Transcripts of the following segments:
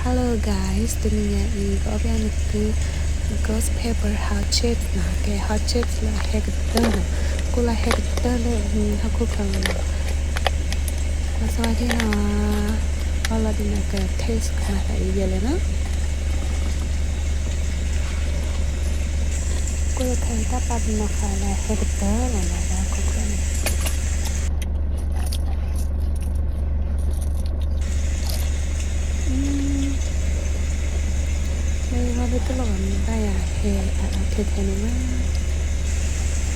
Hello guys, တနံၤညါအံၤ ကအိၣ်ဖျဲၣ်နသု ghost pepper hot chips နီၤ, ကဲ hot chips လၢအဟဲကတၢၢ်နီၤ, ကိၣ်လၢဟဲကတၢၢ်လၢဟီၣ်ခိၣ်ချၢလီၤနီၤ, ကွၢ်ဆိက့ၤနီၤ, အီၣ်လီၤဒ်န့ၣ်က taste ကမၤသးဒ်လဲၣ်နီၤ, ကိၣ်လၢခဲအံၤတၢ်ပာ်ပနီၤဃာ်လၢဟဲကတၢၢ်လီၤနီၤ လၢဟီၣ်ခိၣ်ချၢန့ၣ် မ့ၢ်ယဂီၢ်ဒ်သိးလီၤမ့ၢ်ဘၣ်ယၤဟဲအထဲထဲန့ၣ်မး,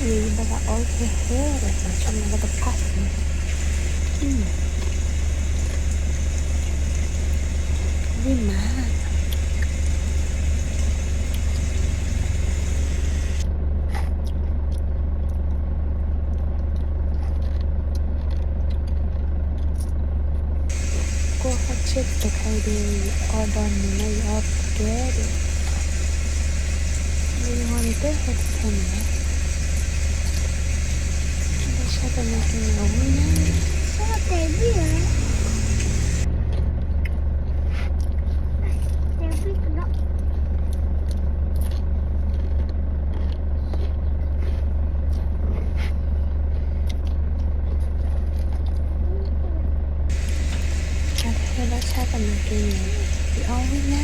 ယဘၣ်သးအီၣ်ဟဲဟဲဒီး ဆိကမိၣ်လၢကဖးန့ၣ်, ဝံၣ်မး ကိၣ် hot chips တခါအံၤဒီး ယအီၣ်ဒီနံၤလၢယအီၣ်ကဲဒီး, လၢယဂီၢ်န့ၣ်တဟဲတထဲန့ၣ်, ဘၣ်ဆၣ်သနာ်က့န့ၣ် အဝံၣ်ညါ တၢ်တဟဲဘၣ်ဆၣ်သနာ်က့န့ၣ် ယအီၣ်ဝံၣ်ညါ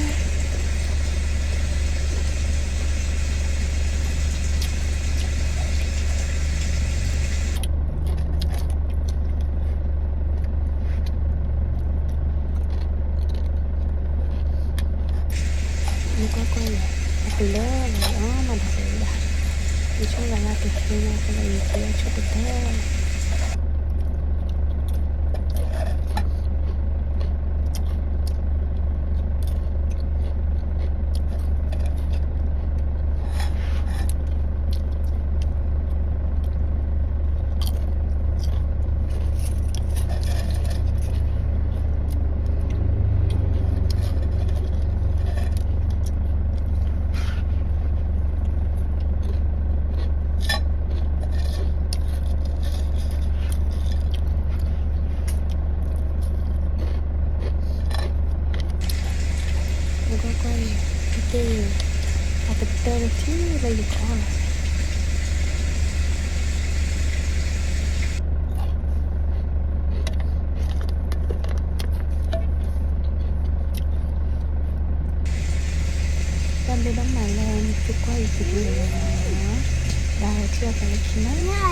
နကွၢ်ကွၢ်ယၤ, အကလၢလီၤ ယအီၣ်မးဒီးဝဲဒၣ်, ယဆိကမိၣ်လၢကဟဲညါအဃိဒီး ယက့ၤအီၣ်ဆိကတၢၢ် နကွၢ်ကွၢ်အံၤ, တၢ်တ့ၢ်အံၤ, အကတၢၢ်တထံၣ်လၢယကအီၣ်လီၤ. တၢ်ဘျုးဒိၣ်မးလၢနသုကွၢ်ယ video လီၤနီၤ, ဒီးထံၣ်အီၤသးလၢခံနီၤ.